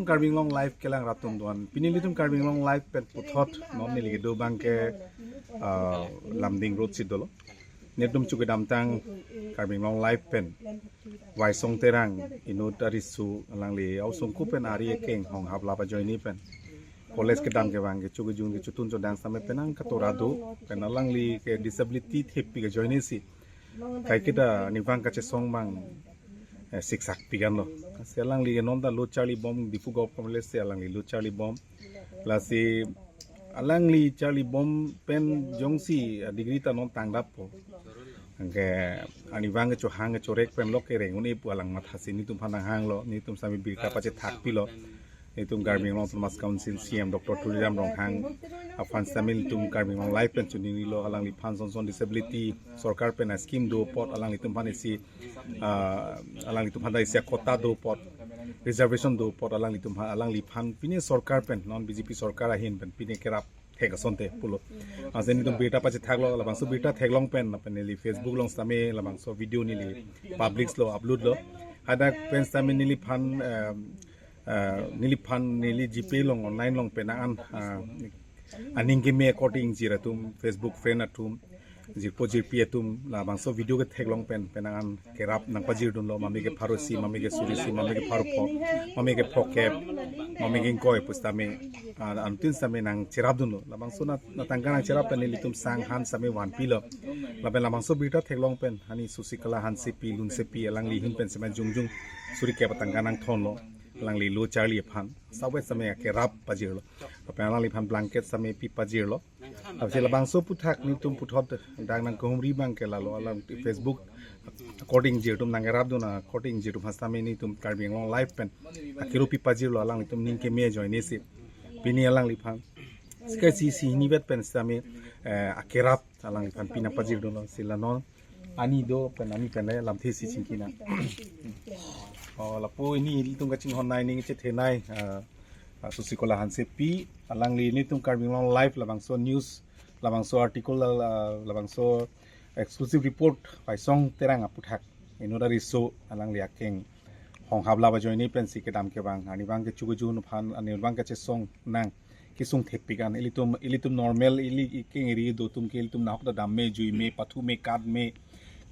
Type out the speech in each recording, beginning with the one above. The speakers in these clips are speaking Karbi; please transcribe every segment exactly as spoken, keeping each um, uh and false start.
Karbi Anglong Live kelang rat atum doan. Pini nelitum Karbi Anglong Live pen puthot non neli kedo abang ke, ah, Lumding Road si dolo. Nelitum chokedamtang Karbi Anglong Live pen Waisong Terang inut ariso alangli aosomar pen ari akeng honghap lap ajoine pen college kedam kevang kechokejun kechotun chodang sitame penang katora do pen alangli ke disability thepik ajoine si kaiketa arnivang kachesong abang, eh, siksak pigan lo. Si alangli non ta lo charli bom Diphu Govt College si alangli lo charli bom. Lasi alangli charli bom pen jongsi, eh, degree ta non tangdappo. Anke arnivang kechohang kechorek pen lok kereng un-e pu alang mathasi nelitum aphan nanghanglo, nelitum sitame birta pachethak pilo. Nelitum Karbi Anglong Autonomous Council C E M Doctor Tuliram Ronghang aphan sitame nelitum Karbi Anglong Live pen choningrilo, alangliphan son son disability sorkar pen scheme do apot alanglitum aphan isi, ah, alanglitum aphan ta isi quota do apot, reservation do apot alanglitum aphan, alangliphan pini sorkar pen non B J P sorkar ahin pen pini kerap thek asonte pulo. Ansi nelitum birta pachethaklo, labangso birta theklong pen, pen neli Facebook along sitame labangso video neli publish lo, upload lo. Hadak pen sitame neliphan, eh, eh, neliphan neli GPay along, online along penang an, eh, aning keme according jir atum, Facebook friend atum, jirpo jirpi atum, labangso video ketheklong pen penang an kerap nangpajirdunlo, mame ke pharo isi, mame ke suri isi, mame ke pharo pho, mame ke phokep, mame ke ingkoi pu sitame, ah, anuttin sitame nangcherapdunlo. Labangso na, na tangka nangcherap pen nelitum sang han sitame vanpilo. Lapen labangso birta theklong pen hani Susikala Hansepi, Lunsepi alangli ahin pen sitame jongjong suri kep atangka nangthonlo. Alangli lo charli aphan. Sawet sitame akerap pajirlo. Lapen alangliphan blanket sitame pipajirlo. Apotsi labangso aphuthak nelitum puthot dak nangkehumri abang ke lalo alang Facebook according jirtum nangkerapdun according jirtum aphan sitame nelitum Karbi Anglong Live pen akero pipajirlo alanglitum aning keme ajoine si. Pini alangliphan. Sika si si hinivet pen sitame, eh, akerap alangliphan pi nangpajirdunlo si la non. Ani do pen ani pen le lamthe si chingki nang. Oh, lapu pini ilitum kachinghon nei ning chethe nei, ah, ah, Susikala Hansepi, alangli nelitum Karbi Anglong Live labangso news, labangso article, la, la, labangso exclusive report Waisong Terang aphuthak inut ariso alangli akeng honghap lap ajoine pensi kedam kevang, arnivang kechokejun aphan, arnivang kachesong nang kesung thepik an, ilitum, ilitum normal, ili ikeng iri do atum ke ilitum nahok ta dam me, jui me, pathu me, kat me,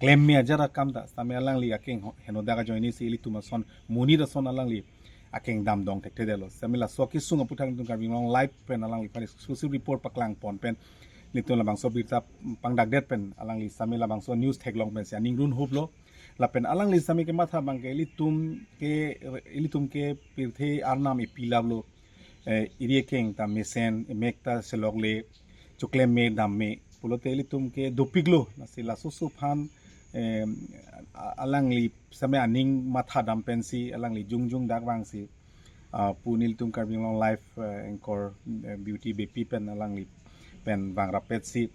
klem me, ajat akam ta, sitame alangli akeng ho-, henodak ajoine si ilitum ason, monit ason alangli akeng damdong thekthedetlo. Sitame laso kesung aphuthak nelitum Karbi Anglong Live pen alangliphan exclusive report paklang pon pen nelitum labangso birta pangdakdet pen alangli sitame labangso news theklong pensi aning runhuplo. Lapen alangli sitame kematha abang ke ilitum ke, ilitum ke pirthe arnam ipilaplo. Eh, iri akeng ta mesen, emek ta selok le, choklem me, dam me pulote ilitum ke dopiklo. Lasi laso oso aphan, eh, a-, alangli sitame aning mathadam pensi alangli jongjong dak vangsi, ah, pu nelitum Karbi Anglong Live, eh, anchor, eh, Beauty Beypi pen alangli pen vangrap petsi,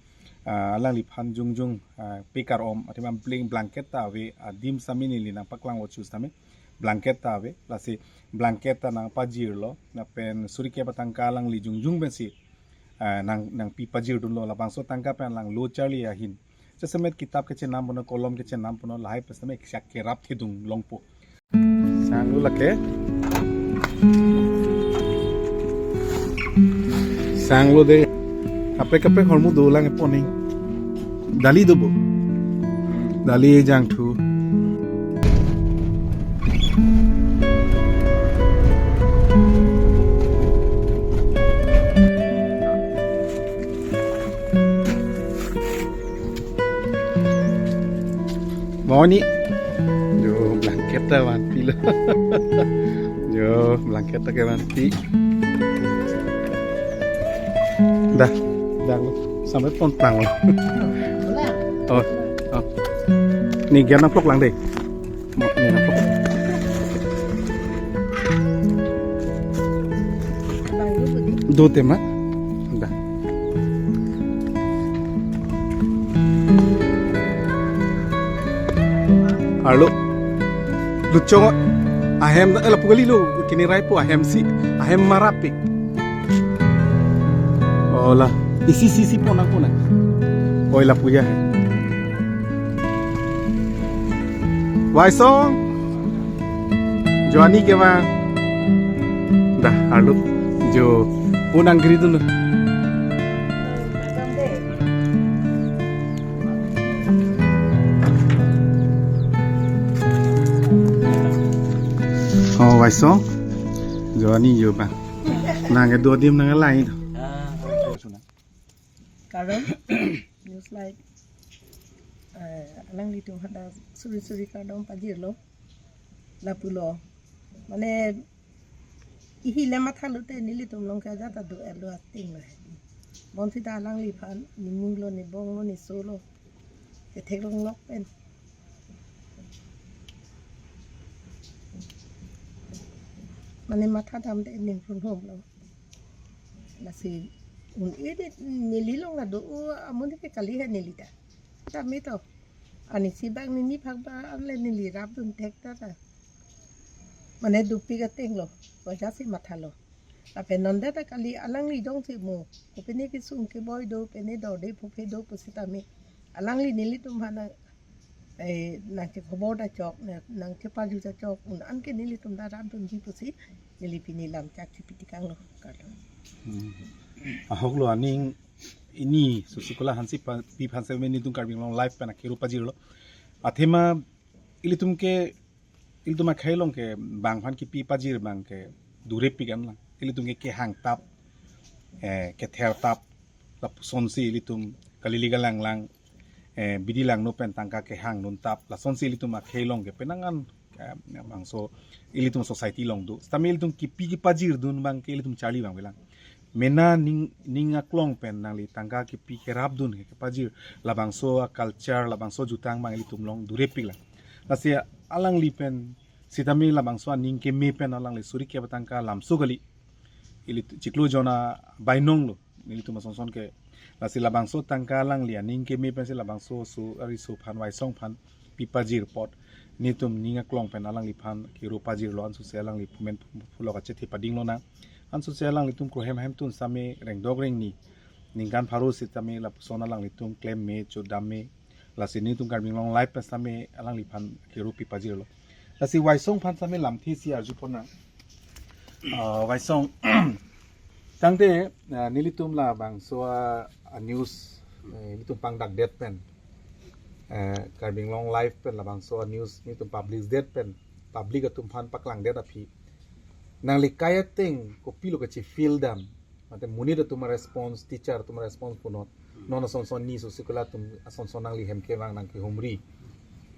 ah, alangliphan jongjong, ah, pekar om athema bling blanket ta ave, adim sitame neli nangpaklanglo chu sitame blanket ta ave, lasi blanket ta nangpajirlo, lapen suri kep atangka alangli jongjong pensi, ah, nang, nangpipajirdunlo, labangso tangka pen alang lo charli ahin. Jasemet kitap kechenam puno, kolom kechenam puno, lahai pen sitame kisa kerap thedung longpo. Sanglo lake. Sanglo de. Kaprek kaprek ahormu dolang eponing. Dali dobo. Dali jangthu. Moni. Jo, blanket ta vanpilo. Jo, blanket ta kevanpi. Dah, dah lo. Sampai pontang lo. Oh, oh. Ni gyan nangplok lang deh. Mo-, ni nangplok. Do tema. Dah. Arlo. Luchong ahem, eh, lapu kalilo, kini raipo ahem si, ahem marapi. Ola, isi isi isi ponang ponang. Oi lapu ya. Waisong. Joani kevang. Dah, arlo jo punang giri dulu. Oh, Waisong. Jo ani jo ba. Nang kedo adim nang lain. Kardom, news live, eh, alanglitum hadak suri suri kardom pajirlo. Lapulo. Mane ihi le mathalo te nelitum along ke ajat adu elo ating lo. Bonsita alangliphan, ne ning lo, ne bong lo, ne so lo. Ketheklong lok pen. Mane matha dam te ning phun hom lo. Lasi un-e det neli along la do-o amonit ke kali he neli ta. Tame to. Anisi bang nini phak ba anle neli rapdun thek ta ta. Mane dopik ateng lo. Wajah si mathalo. Lapen non det ta kali alangli jongsi mo. Kopine kesung keboi do, pine dorde phuphe do pusitame. Alangli nelitum aphan, eh, nangchekhobor ta chok, nang, nangcheparju ta chok, un-an ke nelitum ta rapdunji pusi, neli pini lam chak chipitikang lo, kardom. Hmm. Ahok lo aning ini Sosikola Hansepi aphan seme nelitum Karbi Anglong Live pen akero pajirlo. Athema ilitum ke, ilitum akhei along ke bang aphan kipi pajir bang ke durepik anlang. Ilitum ke kehang tap, eh, kether tap, lapusonsi ilitum kalili kalanglang, eh, bidi langno pen tangka kehang nun tap, lasonsi ilitum akhei along ke penang an, eh, bangso ilitum society along do. Sitame ilitum kipi kipajirdun bang ke ilitum charli bang bilang. Mena ning, ning aklong pen nangli tangka kipi kerapdun ke kepajir, labangso a-culture, labangso jutang bang ilitum along durepik lang. Lasi alangli pen sitame labangso aning keme pen alangli suri kep atangka lamso kali. Ili chiklo jona bainong lo nelitum asonson ke. Lasi labangso tangka alangli aning keme pensi labangso so ari so aphan Waisong aphan pipajir apot nelitum ning aklong pen alangliphan kero pajirlo, ansose alangli pumen phulo kachethe pading lonang. Ansose alanglitum krohem hemtun sitame rengdok rengni ningkan pharo sitame lapuson alanglitum klem me chodam me. Lasi nelitum Karbi Anglong Live pen sitame alangliphan kero pipajirlo. Lasi Waisong aphan sitame lamthe si arjupon nang. Ah, Waisong, tangte, ah, nelitum labangso a, a news, eh, nelitum pangdakdet pen, eh, Karbi Anglong Live pen labangso a news nelitum publish det pen, public atum aphan paklangdet aphi, nangli kai ateng kopilo kachi feel dam, mate monit atum a-response, teacher atum a-response punot. Hmm. Non asonson ni Sosikola atum asonson nangli hem kevang nangkehumri.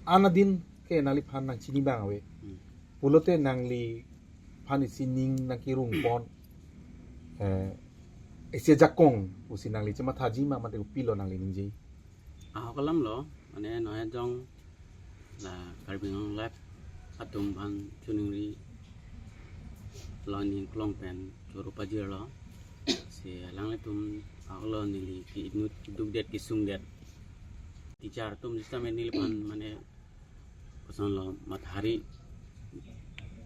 An adin ke nangliphan nangchini bang ave. Hmm. Pulote nangliphan isi ning nangkerung pon. Eh, isi ajakong pusi nangli chemathaji ma mate kopilo nangli ningje? Ahok alam lo, mane non ajong la Karbi Anglong Live atum aphan choningri lo, ning aklong pen kero pajirlo. Si alanglitum ahok lo, neli ke-inut dukdet kesungdet. Teacher atum sitame neliphan mane koson lo mathari,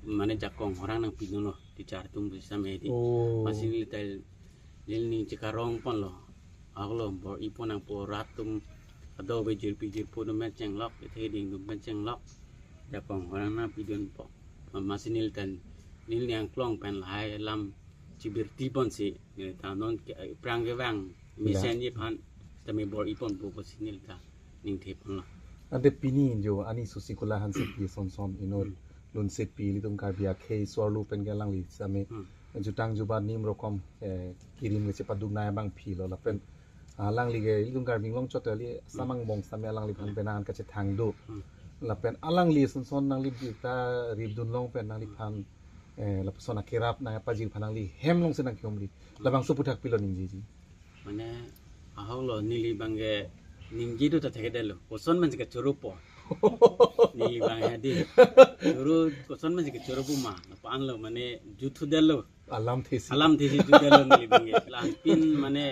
mane jakong horang nangpidunlo teacher atum sitame di. Oh. Masi neli ta neli ning chekarong ponlo. Ahok lo, bor-ipon nangpo, rat atum kadokave jirpi jirpo atum pen chenglok, kethe ding atum pen chenglok, jakong horang nangpidunpo. Masi neli ta neli ning aklong pen lahai alam chibirti ponsi neli ta non ke, eh, aphrang kevang, ya, mesenji aphan sitame bor-iponpo pusi neli ta ningthe ponlo. Ante pini jo ani Sosikola Hansepi asonson inut, hmm, lunsepi ilitum Karbi akhei so-arlo pen ke alangli sitame, hmm, jutang jubat nim rokom, eh, kirim kechepaduk nai abangpi lo lapen alangli ke ilitum Karbi Anglong chot kali, hmm, asam angbong sitame alangliphan, hmm, penang an kachethang do. Hmm. Lapen alangli asonson nangli birta ripdun long pen nangliphan, eh, lapuson akerap nangpajir aphan nangli hem alongsi nangkehumri. Hmm. Labangso aphuthak pilo ningjeji? Mane ahok lo, neli bang ke ningje do ta thekdetlo. Koson man si kachoropo. Neli bang ke di. Choro, koson man si kachoropo ma. Lapu-an lo mane juthu detlo. Alamthe si. Alamthe si jutdetlo neli bang ke. Lapen mane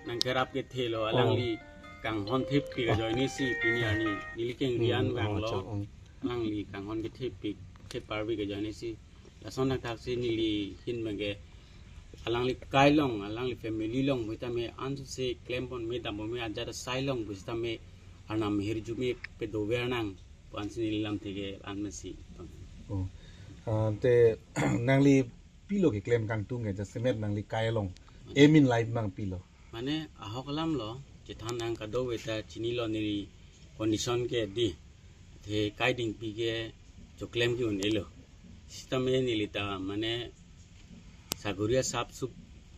nangkerap kethe lo, oh, alangli kanghon thepik ajoine si pini arni neli kengri an, hmm, vanglo. Oh, chong, oh. Alangli kanghon kethepik, thepik parpik ajoine si. Lason thakthak si neli ahin bang ke alangli kai along, alangli family along, hui tame ansose klempon me, dampo me, ajat asai along pusitame arnam hirjume pedover nang pu ansi neli lamthe ke an masi. Oh. Ah, te nangli Pilo keklem kangtung ke jasemet nangli kai along. Aim in life abang pilo. Mane ahok alam lo, chethan nang kadokave ta chinilo neli condition ke di. The kai dingpi ke choklem ke un-elo. Sitame neli ta mane sagori asap sup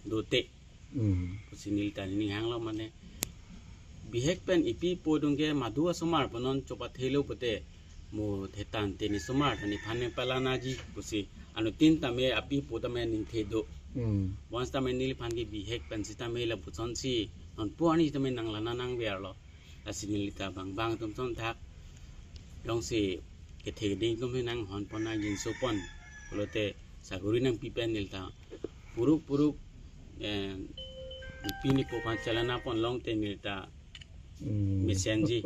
dote. Hmm. Pusi neli ta ning hanglo mane. Bihek pen ipi ipo adung ke madu asomar pu non chopathelo pute mo the tangte ne somar ta nephan ne palanaji pusi. Anuttin tame api ipo tame ningthe do. Hmm. Once tame neliphan ke bihek pen sitame lapuson si non pu ani tame nang lana nang biar lo. Lasi neli ta bang bang atum son thak. Jongsi kethe keding atum he nang hon pon nang jinso pon. Pulote sagori nangpi pen neli ta puruk puruk, eh, pini po phan chalana pon longte neli ta Hmm. mesenji.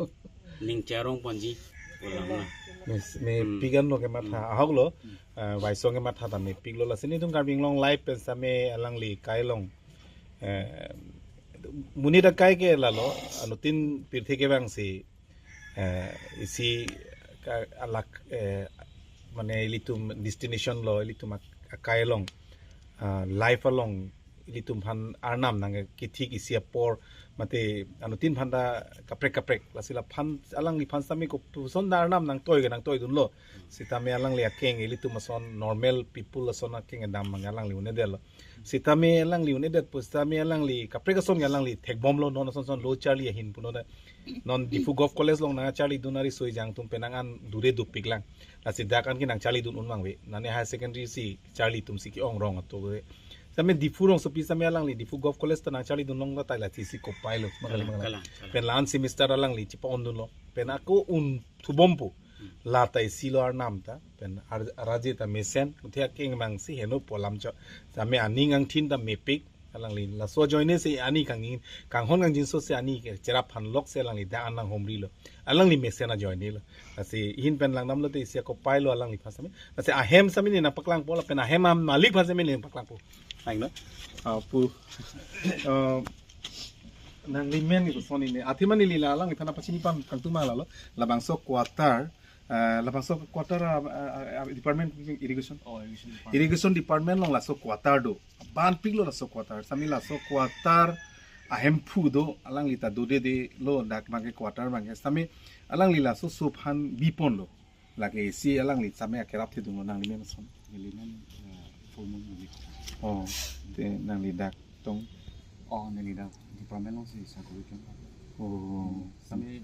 Ning charong ponji. Pulang na. Mes-, me Hmm. pigan lo kematha. Hmm. Ahok lo. Hmm. Eh, Waisong kematha ta mepik lo lasi netum Karbi Anglong Live pen sitame alangli kai along. Eh, monit akai ke lalo, anuttin pirthe kevang si, eh, isi ka alak, eh, mane ilitum destination lo, ilitum ak-, akai along, ah, life along, ilitum aphan arnam nangkethik isi apor, mate anuttin aphan ta kaprek kaprek, lasi laphan alangliphan sitame kopuson ta arnam nangtoi ke nangtoidunlo, sitame alangli akeng ilitum ason normal people ason akeng kedam abang alangli un-edetlo. Sitame alangli un-edet pu sitame alangli kaprek ason ke alangli thekbomlo non ason son lo charli ahin pu non. Non Diphu Govt College along nangcharlidun ari soi jang atum pen nang an dure dopik lang. Lasi dak an ke nangcharlidun un abang ave. Nane higher secondary si charli atum si ke-ong rong ato ave. Sitame Diphu rongsopi sitame alangli Diphu Govt College ta nangcharlidun long ta tai lasi si kopai lo. Kalang, kalang, kalang. Pen la-an semester alangli chepa-ondunlo. Pen ako un thubom pu. Hmm. La ta isi lo arnam ta. Pen ar-, araje ta mesen. Uthe akeng abang si heno pu alam cho. Sitame aning angthin ta mepik. Alangli laso ajoine si ani kangni, kanghon kangjinso si ani ke cherap aphan lok si alangli dak an nanghumrilo. Alangli mesen ajoine lo. Lasi ahin pen langdamlote isi akopai lo alangliphan sitame. Lasi ahem sitame ne nangpaklangpo lapen ahem amalik aphan sitame ne nangpaklangpo. Aing no? Ah, pu. Ah, nangli men ni koson ne. Athema neli la alangliphan apachini pam kangtung ma lalo. Labangso quarter, ah, labangso quarter, ah, ah, ah, department irrigation. Oh, irrigation department. Irrigation department along laso quarter do. Ban piklo laso quarter. Sitame laso quarter ahemphu do, alangli ta dodede lo dak abang ke quarter abang ke. Sitame alangli laso so aphan biponlo. Lake isi alangli sitame akerap thedunlo nangli men ason. Neli men, eh, full moon neli. Oh, te nangli dak tong. Oh, neli dak department along si sagori klem. Oh. Sitame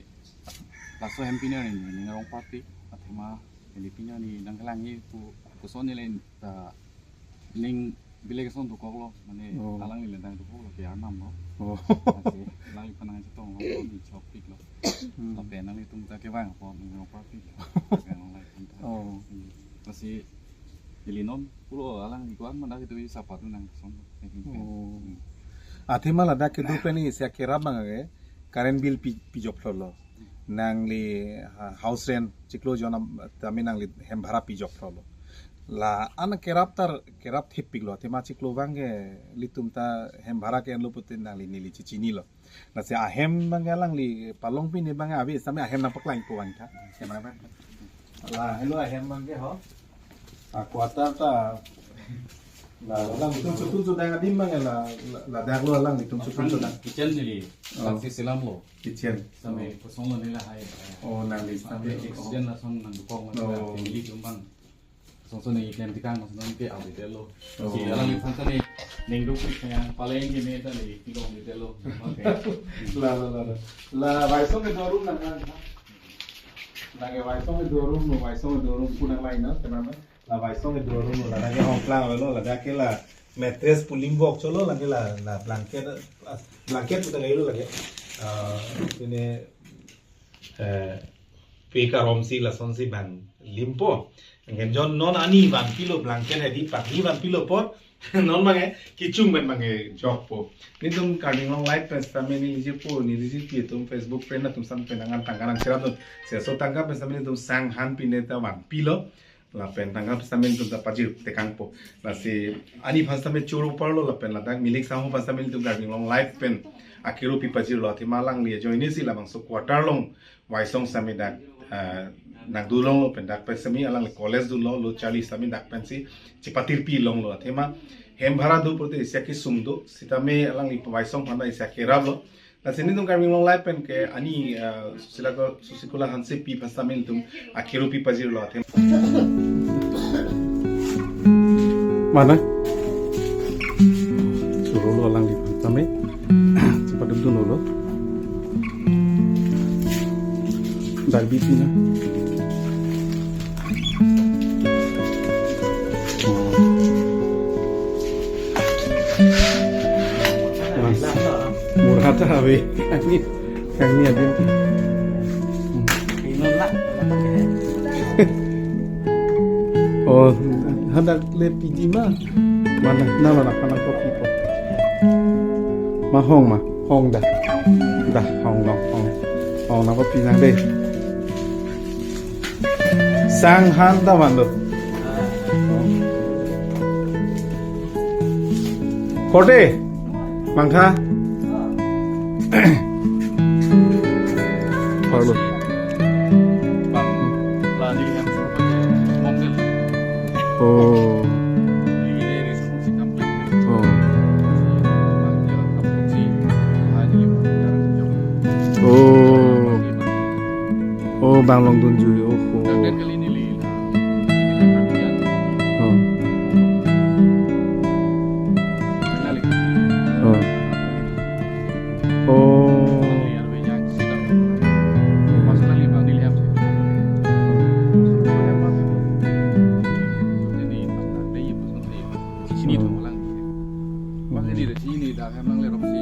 laso hem pine ni, ni ngarong party, athema neli pine ni nangkelangji pu, puson neli ta ning bilik ason dokoklo, mane Oh. alangli le dang dokoklo, ke arnam lo. Oh. Lasi, alangliphan nangchetonglo, ni chokpiklo. Hmm. Lapen nanglitum ta kevang apot, ni ngarong party. Kevang alangli ta. Oh. Hmm. Lasi, ili non, pulo alangli ko-an mana itu sapat nang son. Oh. Hmm. Athema ladak kedo pen ni isi akerap abang ke, current bill pi, pijoklo. Nangli, ha, house rent chiklo jon am, tame nangli hem bhara pijoklo. La-an kerap ta kerap thepiklo. Athema chiklo abang ke ilitum ta hem bhara ke-enlo pute nangli neli chechinilo. Lasi ahem abang ke alangli palongpi ne abang ave sitame ahem nangpaklangpo abang ta. La helo ahem abang ke ho. A quarter ta. La, alanglitum chotun chodang adim abang la, la, ladak lo alanglitum chotun chodang. Kitchen neli, Oh. taksi selam lo. Kitchen. Sitame Oh. kosong lo neli lahai. Oh, nangli Sitame sitame. accident Oh. lason nangdukok Oh. mati family atum abang. Songso neli klem tikang mas non ke avedetlo. Oh. Si alangliphan ta ne ningduk pik yang paling gini ta ne pilong avedetlo. Okay. La, la, la, la. La, Waisong kedo arum nang nang. Lake Waisong kedo arum, Waisong kedo arum pu nang lain na, teman-teman. La Waisong kedo arum, la lake hongplang avelo, la lake la mattress pu limbok cholo, lake la, la blanket, ah, blanket pu ta kailo lake. Ah, pine, eh, pe karomsi lasonsi bang limpo. Anke jon non ani vanpilo blanket hedi pakni vanpilo apor. Non abang ke, kechung pen abang ke jokpo. Netum Karbi Anglong Live pen sitame neli je po, neli je pi atum Facebook friend atum sitame nang an tangka nangcherapdun. Seso tangka pen sitame netum sang han pine ta vanpilo. Lapen tangka pen sitame netum ta pajir tekangpo. Lasi ani aphan sitame choro parlo lapen ladak milik sangho aphan sitame netum Karbi Anglong Live pen akero pipajirlo athema alangli ajoine si labangso quarter along Waisong sitame dak Ah, nangdulonglo pen dak pen semi alangli college dolo, lo charli sitame dak pensi chepatirpi longlo. Athema hem bhara do pulote isi akesung do, sitame alangli pabaisong aphan isi akeraplo. Lasi nelitum Karbi Anglong Live pen ke ani, ah, Susila ko, Susikula Hansepi aphan sitame nelitum akero pipajirlo athema. Mana? Chorolo alangli aphan sitame. Chepadun dunlo. Darbi pina. Oh. Mas. Murata ave. Kangni, kangni abin. Oh, hadak le piji ma. Mana, na mana, kana kopi po. Ma hong ma, hong da. Da, hong no, hong. Hong na kopi nang de. Sang han ta mando. Korte, mangtha. Parlo. Oh. Oh. Oh. Oh, bang longdunjui. Oh, oh. Oh. Oh. Oh. Chini Hmm. thong lang. Bang ini deh, chini dah hem nang le rok si.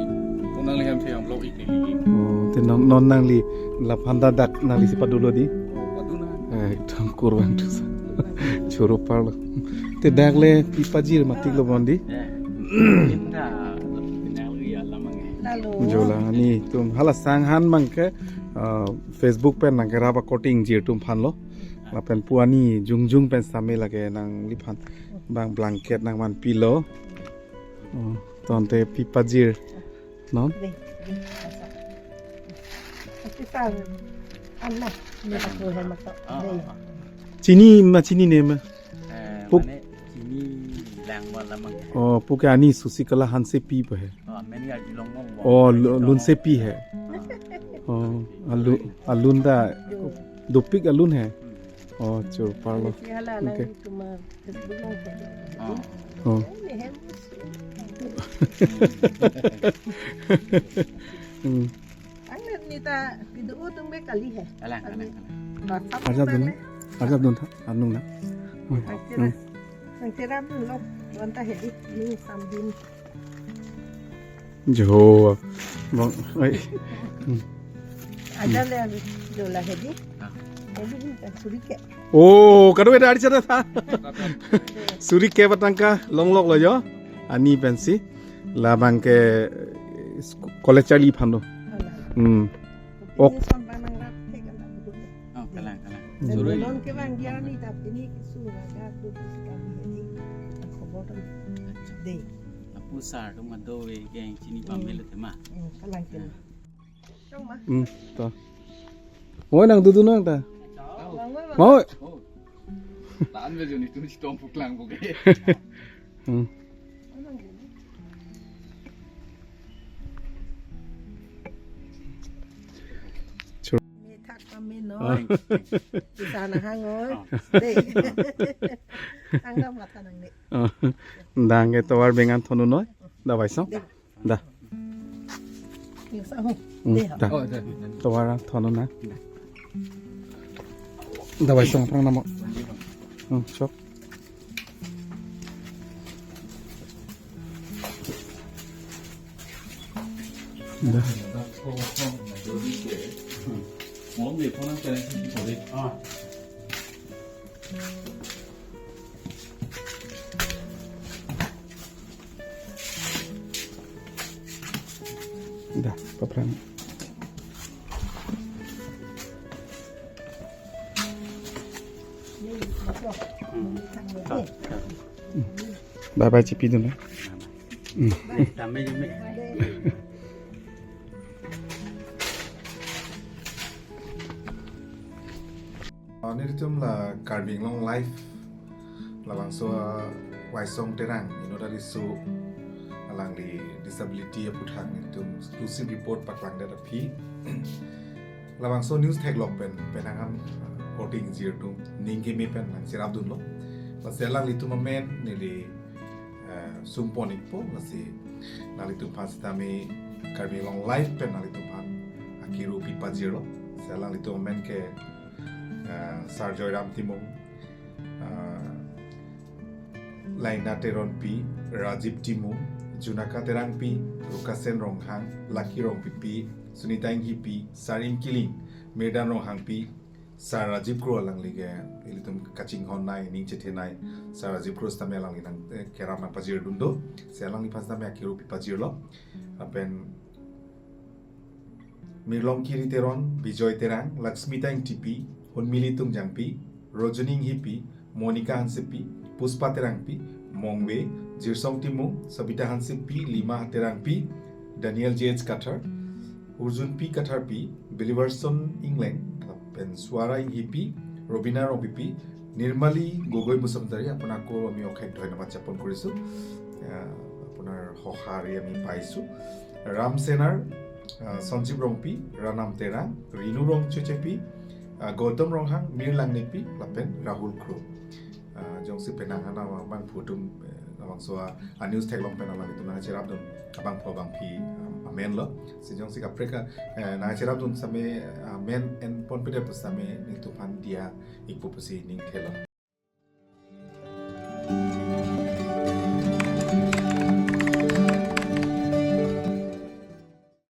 Kong nang le hem si yang blok ik ni. Oh, te non, non nangli laphan ta dak nangli si padunlo di. Oh, padun na. Eh, ekdom kurang dosa. Choro parlo. Te dak le pipajir matik lo bondi. Eh. Inda, nangli alam ang. Lalu. Jola nelitum hala sang han abang ke, eh, Facebook pen nangkerap a-cutting jirtum aphanlo. Lapen pu ani jongjong pen sitame lake nangliphan bang blanket nangvanpilo. Oh, tangte pipajir. Non? Dei, dei, asa. Ati sar, anna, ne tak boleh matok. Ah, Dei. Ah, ah. Chini ma, chinine ma? Eh, Puk- mane chini lang wala mang. Oh, pu ke ani Susikala Hansepi pu he. Oh, meni aji long long. Oh, lu-, lunsepi he. Oh, alu-, alun ta dopik alun he. Hmm. Oh, choro parlo. Isi hala lang Okay. Tuma Facebook lang saja. Oh. Oh. Ini hem. Hmm. Ang nita video tung be kali he. Alang, alang, alang. WhatsApp Aja number dun. Le. Aja dun tha. Anung na. Hmm. Ang tira. Hmm. Ang tira dun lo. Wanta hedi. Ni sambin. Jo. Bang, ai. Hmm. Ada le, jo la hedi. Ah. Hedi hin ka suri ke. Oh, kado ada ada tha. Suri ke batang ka longlok lo jo. Ani pensi. Labang ke, eh, sku-, college charli aphan do. Alah. Hmm. Ok. Ini son bang nangrap the kan. Oh, kalang, kalang. Hmm. Dan Surui. Belon ke bang dia ni tapi ni sura ga tu kami ini. Khobor tu. Acha. Dei. Lapu sar atum ado ve geng chini Hmm. pamil tema. Hmm, kalang ke. Hmm. Chong ma. Hmm, to. Oi, nangdodun nang ta. Bang, bang, bang. Oi. Oh. Tan ve juni tu si tom puklang buke. Hmm. Ni thak kami no. Ah. Bisa na hang oi. Ah. Dei. Ang dam mata nang ni. Ah. Dang ke tovar bengan thonu noi. Da baisong. Dei. Da. Ni sa ho. Hmm, Dei ha. Da. Oh, da. Tovar thonu na. Da baisong prang namo. Hmm, sok. Da. Da, paprang. Bye bye, chepi dun na. Hmm. Tame jeme. Nelitum la Karbi Anglong Live, labangso Waisong Terang, inut ariso alangli disability aputhak nelitum exclusive report paklangdet aphi. Labangso news theklong pen, penang an korte ingjir atum ning keme pen nangcherapdunlo. Lasi alanglitum amen neli eh, sumpon ikpo, lasi nanglitum aphan sitame Karbi Anglong Live pen nanglitum aphan akiru pipajirlo. Si alanglitum amen ke eh, Sar Joyram Timung, eh, Laina Teronpi, Rajib Timung, Junaka Terangpi, Rukasen Ronghang, Lucky Rongpipi, Sunita Inghipi, Sarim Kiling, Mirdan Ronghangpi, Sar Rajib Kro alangli ke ilitum kachinghon nei, ning chethe nei. Sar Rajib Kro sitame alangli nang eh, kerap nangpajirdun do. Si alangliphan sitame akiru pipajirlo. Lapen Mirlongkiri Teron, Bijoy Terang, Laxmita Ingtipi, Hunmili Tungjangpi, Rojoni Inghipi, Monica Hansepi, Puspa Terangpi, Mongve, Jirsong Timung, Sabita Hansepi, Lima Terangpi, Daniel J H Kathar, Urjunpi Katharpi, Beliverson Ingleng, lapen Suara Inghipi, Robina Rongpipi, Nirmali Gogoi Bosomtari, আপোনাকো আমি অশেষ ধন্যবাদ জ্ঞাপন কৰিছোঁ। আহ, আপোনাৰ সঁহাৰি আমি পাইছোঁ। ৰাম সেনাৰ, আহ, সঞ্জীৱ ৰংপি, ৰাণাম তেৰাং, ৰিণু ৰংচেচেপি, আহ, গৌতম ৰংহাং, মীৰ লাংনিপি, lapen Rahul Kro. Ah, jongsi penang an abangphu atum, eh, labangso a, a news theklong pen alanglitum nangcherapdun abangphu abangphi, um, amenlo. Si jongsi kaprek a, eh, nangcherapdun sitame, ah, amen enponpedet pu sitame nelitum aphan diya ikpo pusi ning thelo.